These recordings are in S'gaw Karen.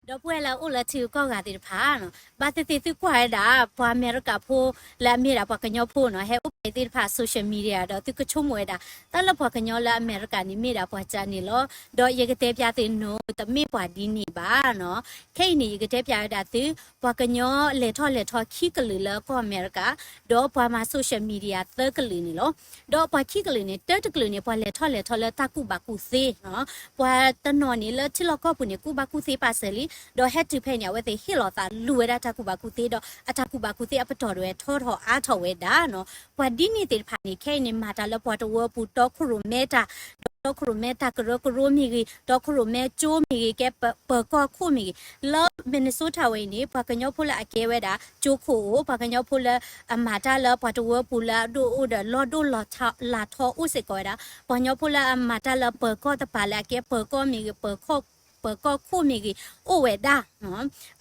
ဒီပုၢ်ဝဲၢ်လၢအအိၣ်လၢထံဂုၤကီၢ်ဂၤသ့ၣ်တဖၣ်နီၤ, ဘၣ်သ့ၣ်သ့ၣ်သုကွၢ်ဝဲဒၣ် ပှၤအမဲရကၤဖိလၢအမ့ၢ်ဒၣ်ပှၤကညီဖိနီၤ ဟဲအိၣ်ဖဲသ့ၣ်တဖၣ် social media ဒီးသုကဆိကမိၣ်ဝဲဒၣ် တၢ်လၢပှၤကညီလၢအမဲရကၤန့ၣ်မ့ၢ်ဒၣ်ပှၤကၢ်န့ၣ်လီၤ. ဒီးယကတဲပျးသုနီၤ တမ့ၢ်ပှၤဒ်န့ၣ်ဘၣ်နီၤ. ခဲအံၤန့ၣ် ယကတဲပျးဝဲဒၣ်သု ပှၤကညီလဲၤထီၣ်လဲၤထီခံကလုာ်လၢကီၢ်အမဲရကၤ ဒီးပှၤမၤ social media သၢကလုာ်န့ၣ်လီၤ. ဒီးပှၤခံကလုာ်န့ၣ် တၢတကလုာ်န့ၣ် ပှၤလဲၤထီၣ်လဲၤထီလၢတၢ်ကူၣ်ဘၣ်ကူၣ်သ့နီၤ. ပှၤတနီၤန့ၣ်လၢထံလီၢ်ကီၢ်ပူၤန့ၣ် ကူၣ်ဘၣ်ကူၣ်သ့ပာ်စၢၤလံ, ဒီးဟဲတုၤဖဲန့ၣ် အဝဲသ့ၣ်ဟ့ၣ်လီၤသးလူၤဝဲဒၣ်တၢ်ကူၣ်ဘၣ်ကူၣ်သ့ ဒီးအတၢ်ကူၣ်ဘၣ်ကူၣ်သ့အပတီၢ်ဒၣ်ဝဲထီထီၣ်အါထီၣ်ဝဲဒၣ်နီၤ. ပှၤဒ်န့ၣ်သ့ၣ်တဖၣ်န့ၣ် ခဲအံၤန့ၣ် မၤတၢ်လၢပှၤတဝၢပူၤ တီခိၣ်ရိၣ်မဲတၢ် ဒီးတီခိၣ်ရိၣ်မဲတၢ်ကရၢကရိမ့ၢ်ဂ့ၤ, တီခိၣ်ရိၣ်မဲကၠိမ့ၢ်ဂ့ၤ, ကဲပၢၤကီၢ်ခိၣ်မ့ၢ်ဂ့ၤ, လၢ Minnesota ဝဲအံၤန့ၣ် ပှၤကညီဖိလၢအကဲဝဲဒၣ်ကၠိခိၣ်အိၣ်, ပှၤကညီဖိလၢအမၤတၢ်လၢပှၤတဝၢပူၤလၢအဒိၣ်အိၣ်ဒီးလီၢ်ဒိၣ်လီၢ်ထီအိၣ်စ့ၢ်ကီးဝဲဒၣ်, ပှၤကညီဖိလၢအမၤတၢ်လၢပၢၤကီၢ်တပၤလၢအကဲပၢၤကီၢ်မ့ၢ်ဂ့ၤ, ပၢၤကီၢ်ခိၣ်မ့ၢ်ဂ့ၤ အိၣ်ဝဲဒၣ်.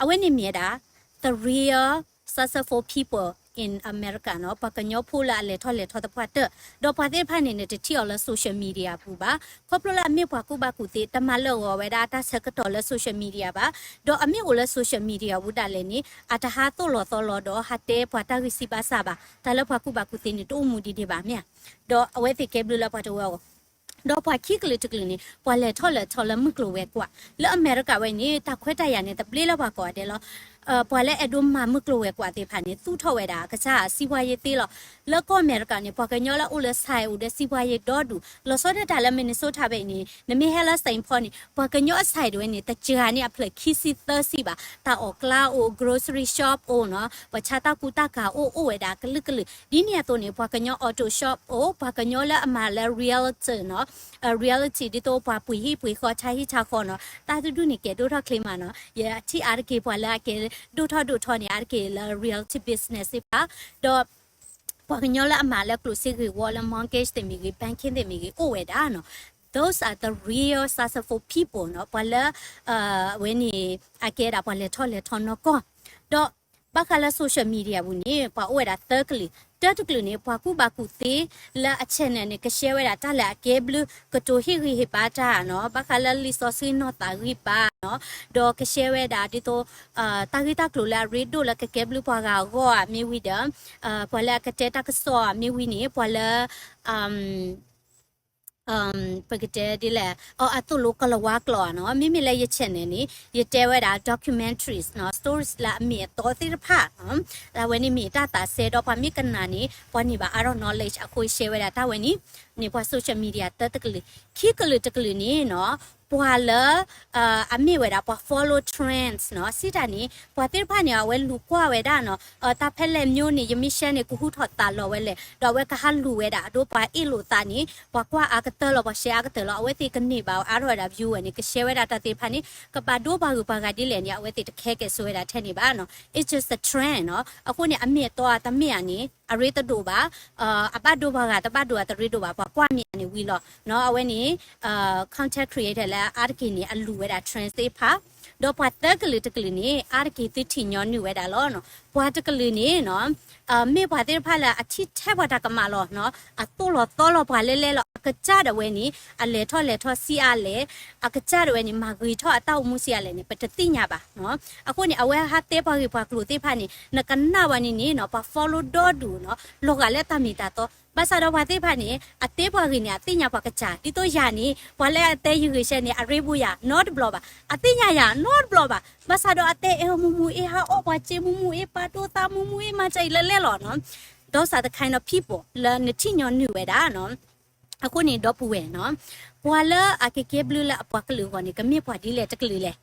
အဝဲန့ၣ်မ့ၢ်ဝဲဒၣ် the real successful people in America နီၤ, ပှၤကညီဖိလၢအလဲၤထီၣ်လဲၤထီသပှၢ်တၢၢ်, ဒီးပှၤသ့ၣ်တဖၣ်န့ၣ် နတထံၣ်အီၤလၢ social media ပူၤဘၣ်. ခီဖျိလၢအမ့ၢ်ပှၤကူၣ်ဘၣ်ကူၣ်သ့ တမၤလၢာ်ဂီၤဝဲဒၣ်တၢ်ဆၢကတီၢ်လၢ social media ဘၣ်, ဒီးအမ့ၢ်အိၣ်လၢ social media ပူၤဒၣ်လဲာ်န့ၣ် အတဟးသိၣ်လီၤသီလီၤဒီးဟးတဲပှၤတၢ်ဂံၢ်စၢ်ဘါစၢ်ဘၣ်, တၢ်လၢပှၤကူၣ်ဘၣ်ကူၣ်သ့န့ၣ် တအိၣ်မူဒ်န့ၣ်ဘၣ်မ့ၢ်ဧါ. ဒီးအဝဲသ့ၣ်ကဲဘျုးလၢပှၤတဝၢအဂီၢ် ဒီးပှၤခံကလုာ်တကလုာ်န့ၣ် ပှၤလဲၤထီၣ်လဲၤထီလၢမုၢ်ကျိၤဝဲၤကွာ်, လၢအမဲရကၤဝဲန့ၣ် တၢ်ခွဲးတၢ်ယာ်န့ၣ် တဘျ့လၢပှၤကိးဂၤဒဲးလီၤ. ပှၤလၢအဲၣ်ဒိးမၤမုၢ်ကျိၤဝဲၤကွာ်သ့ၣ်တဖၣ်န့ၣ် သူၣ်ထီၣ်ဝဲဒၣ်အကစၢ် စီးပွားရေးသ့လီၤ. လၢကီၢ်အမဲရကၤန့ၣ် ပှၤကညီလၢအအိၣ်လၢ site အိၣ်ဒီး စီးပွားရေး ဒီဒူၣ်, လီၤဆီဒၣ်တၢ်လၢ Minnesota ဖဲအံၤန့ၣ် နမ့ၢ်ဟဲလၢ Saint Paul န့ၣ် ပှၤကညီအ site တဝဲန့ၣ် တစှၤန့ၣ်အဖျၢၣ်ခံဆံသၢဆံဘၣ်, တၢ်အီၣ်ကျါအိၣ်, grocery shop အိၣ်နီၤ, ပှၤဆါတၢ်ကူတၢ်ကၤအိၣ် အိၣ်ဝဲဒၣ်ကလုာ်ကလုာ်. ဒ်န့ၣ်အသိးန့ၣ် ပှၤကညီ auto shop အိၣ်, ပှၤကညီလၢအမၤလၢ realtor နီၤ, realtor ဒ်သိးပှၤပှ့ၤဟံၣ်ပှ့ၤဃီ ဆါဟံၣ်ဆါဃီနီၤ, တၢ်တဒူၣ်န့ၣ်ကဲဒိၣ်ထီၣ်ချ့မးနီၤ. ယထံၣ်အါတက့ၢ်ပှၤလၢအကဲဒိၣ်ထီၣ်ဒိၣ်ထီၣ်န့ၣ် အါတက့ၢ်လၢ realtor business သ့ၣ်တဖၣ်, ဒီး ပှၤကညီလၢအမၤလၢကျိၣ်စ့ဂ့ၢ်ဝီလၢ mortgage သ့ၣ်မ့ၢ်ဂ့ၤ, banking သ့ၣ်မ့ၢ်ဂ့ၤ အိၣ်ဝဲဒၣ်နီၤ. Those are the real successful people နီၤ, ပှၤလၢ အဝဲန့ၣ် အကဲဒၣ်ပှၤလဲၤထီၣ်လဲၤထီနီၢ်ကီၢ်. ဒီးဘၣ်ဃးလၢ social media ပူၤန့ၣ် ပှၤအိၣ်ဝဲဒၣ်သၢကလုာ်, တၢတကလုာ်န့ၣ် ပှၤကူၣ်ဘၣ်ကူၣ်သ့လၢအ channel န့ၣ် ကshareဝဲဒၣ်တၢ်လၢအကဲဘျုး ကတိၤဟ့ၣ်ဂံၢ်ဟ့ၣ်ဘါတၢ်နီၤ, ဘၣ်ဃးလၢလံာ်စီဆှံနီၢ်သးဂံၢ်ဘါနီၤ, ဒီးကshareဝဲဒၣ်ဒ်သိး တၢ်ဂ့ၢ်တၢ်ကျိၤလၢအရ့ဒိၣ်လၢကကဲဘျုးပှၤဂၤအဂီၢ်ဧါ မ့ၢ်ဝံၤဒီး ပှၤလၢအကတဲတၢ်ကစီၣ်ဧါ မ့ၢ်ဝံၤန့ၣ် ပှၤလၢ ပကတဲဒ်လဲၣ်, အသိၣ်လိကလၤဝါကျိာ်ဧါနီၤ, မ့မ့ၢ်လၢယ channel န့ၣ် ယတဲဝဲဒၣ် documentaries နီၤ, stories လၢအမ့ၢ်အတီသ့ၣ်တဖၣ်, အဝဲန့ၣ်မ့ၢ်တၢ်သးစဲဒီး ပှၤမ့ၢ်ကနၣ်န့ၣ် ပှၤန့ၢ်ဘၣ်အါထီၣ် knowledge အဃိ share ဝဲဒၣ်တၢ်ဝဲန့ၣ်, န့ၣ်ပှၤ social media တၢတကလုာ်, ခံကလုာ်တကလုာ်န့ၣ်နီၤ, ပှၤလၢ အမ့ၢ်ဝဲဒၣ်ပှၤ follow trends နီၤ, စံးတၢ်န့ၣ် ပှၤသ့ၣ်တဖၣ်န့ၣ် အဝဲလူၤကွၢ်ဝဲဒၣ်နီၤ, တၢ်ဖဲလဲၣ်မျိုးန့ၣ် ယမ့ၢ် share န့ၣ် ကဟူထီၣ်သးလီၤဝဲလဲၣ်, ဒီးအဝဲကဟးလူၤဝဲဒၣ် အဒိပှၤအ့ၣ်လိာ်သးန့ၣ် ပှၤကွၢ်အါကတၢၢ်လီၤ, ပှၤ share အါကတၢၢ်လီၤ, အဝဲသ့ၣ်ကန့ၢ်ဘၣ်အါထီၣ်ဝဲဒၣ် view ဝဲန့ၣ် ကshare ဝဲဒၣ်တၢ်သ့ၣ်တဖၣ်န့ၣ် ကဘၣ်ဒိပှၤဂုၤပှၤဂၤဒ်လဲၣ်န့ၣ် အဝဲသ့ၣ်တခဲကဲဆိဝဲဒၣ်ထဲန့ၣ်ဘၣ်နီၤ, it's just a trend နီၤ, အဃိန့ၣ် အမ့ၢ်အတီအတမ့ၢ်ဧါန့ၣ် အရ့တဒိၣ်ဘၣ်, အဘၣ်ဒိပှၤဂၤတဘၣ်ဒိအတရ့ဒိၣ်ဘၣ်, ပှၤကွၢ်မ့ၢ်ဧါန့ၣ်ဝံၤလီၤ, အဝဲန့ၣ် content creator လၢအါတက့ၢ်န့ၣ် အလူၤဝဲဒၣ် trend သ့ၣ်တဖၣ်, ဒီးပှၤသၢကလုာ်တကလုာ်န့ၣ် အါတက့ၢ်သုထံၣ်ညီနုၢ်ဝဲဒၣ်လီၤ, ပှၤတကလုာ်န့ၣ်နီၤ မ့ၢ်ပှၤသ့ၣ်တဖၣ်လၢအထံၣ်ထဲပှၤတၢ်ကမၣ်လီၤ, အသိၣ်လီၤသီလီၤပှၤလဲလဲလီၤ, အကစၢ်ဒၣ်ဝဲန့ၣ် အလဲၤထီၣ်လဲၤထီဆံးအါလဲၣ်, အကစၢ်ဒၣ်ဝဲန့ၣ် မၤဂ့ၤထီၣ်အတၢ်အိၣ်မူဆံးအါလဲၣ်န့ၣ် ပတသ့ၣ်ညါဘၣ်, အဃိန့ၣ် အဝဲဟးတဲပှၤဂ့ၢ်ပှၤကျိၤသ့ၣ်တဖၣ်န့ၣ် နကနၣ်ဝဲန့ၣ်န့ၣ်နီၤ ပှၤ follow ဒီဒူၣ်နီၤ လီၤဂာ်လၢတၢ်မ့ၢ်တၢ်တီ, ဘၣ်ဆၣ်ဒီးပှၤသ့ၣ်တဖၣ်န့ၣ် အတဲပှၤဂ့ၢ်န့ၣ် အသ့ၣ်ညါပှၤကစၢ်, ဒ်သိးယၤန့ၣ် ပှၤလၢအတဲယဂ့ၢ်ရှဲန့ၣ် အရ့ဘူးယၤနီတဘျီဘၣ်, အသ့ၣ်ညါယၤနီတဘျီဘၣ်, ဘၣ်ဆၣ်ဒီးအတဲအဲၣ်မူမူအ့ၣ် ဟးအီၣ်ပှၤစ့မူမူအ့ၣ် ပာ်ဒိၣ်သးမူမူအ့ၣ် မၤတၢ်အံၤလဲလဲလီၤနီၤ, those are the kind of people လၢနထံၣ်ညီနုၢ်ဝဲဒၣ်နီၤ, အဃိန့ၣ်ဒီပုၢ်ဝဲၢ်နီၤ, ပှၤလၢအကကဲဘျုးလၢအပှၤကလုာ်အဂီၢ်န့ၣ် ကမ့ၢ်ပှၤဒ်လဲၣ်တကလုာ်လဲၣ်,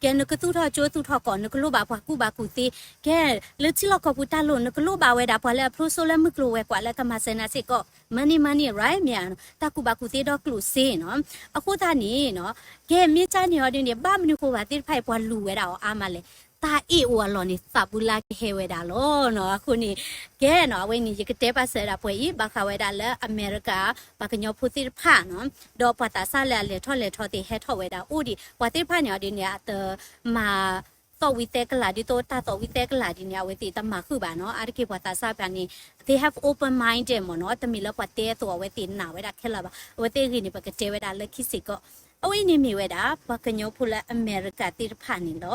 ကဲနကသူၣ်ထီၣ်ကၠိသူၣ်ထီၣ်ကီၢ် နကလိၣ်ဘၣ်ပှၤကူၣ်ဘၣ်ကူၣ်သ့, ကဲလၢထံလီၢ်ကီၢ်ပူၤတၢ်လိၣ် နကလိၣ်ဘၣ်ဝဲဒၣ်ပှၤလၢအဖျိစိလၢမုၢ်ကျိၤဝဲၤကွာ်လၢကမၤစၢၤနၤစ့ၢ်ကီး, money money right မ့ၢ်ဧါ, တၢ်ကူၣ်ဘၣ်ကူၣ်သ့ဒီးကျိၣ်စ့နီၤ, အဃိသတးန့ၣ်နီၤ, ကဲမ့ၢ်ကၢ်န့ၣ်အီၤဒ်န့ၣ် ဘၣ်မနုၤဃိဘၣ်သ့ၣ်တဖၣ်အံၤ ပှၤလူၤဝဲဒၣ်အီၤအါမးလဲၣ်, တၢ်အ့ၣ်အိၣ်အလီၢ်န့ၣ် သးပူၤလၢကဟဲဝဲဒၣ်လီၤနီၤ, အဃိန့ၣ် ကဲနီၤ အဝဲန့ၣ် ယကတဲပာ်စၢၤဝဲဒၣ်ပှဲၤအံၤ ဘၣ်ဃးဝဲဒၣ်လၢအမဲရကၤ ပှၤကညီဖိသ့ၣ်တဖၣ်နီၤ, ဒီးပှၤသးစၢ်လၢအလဲၤထီၣ်လဲၤထီသ့ၣ်ဟဲထီၣ်ဝဲဒၣ်အိၣ်ဒံး ပှၤသ့ၣ်တဖၣ်န့ၣ်အီၤဒ်န့ၣ် အတမၤသီၣ်ဝံၤသဲကလၤ ဒ်သိးတၢ်သီၣ်ဝံၤသဲကလၤဒ်န့ၣ် အဝဲသ့ၣ်တမၤဃုာ်ဘၣ်နီၤ, အါတက့ၢ်ပှၤသးစၢ်ပှၤန့ၣ် they have open minded မ့ၢ်နီၤ, တမ့ၢ်လၢပှၤတဲအသိးအဝဲသ့ၣ်နာ်ဝဲဒၣ်ခဲလၢာ်ဘၣ်, အဝဲသ့ၣ်အဂ့ၢ်န့ၣ် ပကတဲဝဲဒၣ်လၢခံစ့ၢ်ကီး, အဝဲအံၤန့ၣ်မ့ၢ်ဝဲဒၣ် ပှၤကညီဖိလၢအမဲရကၤသ့ၣ်တဖၣ်န့ၣ်လီၤ.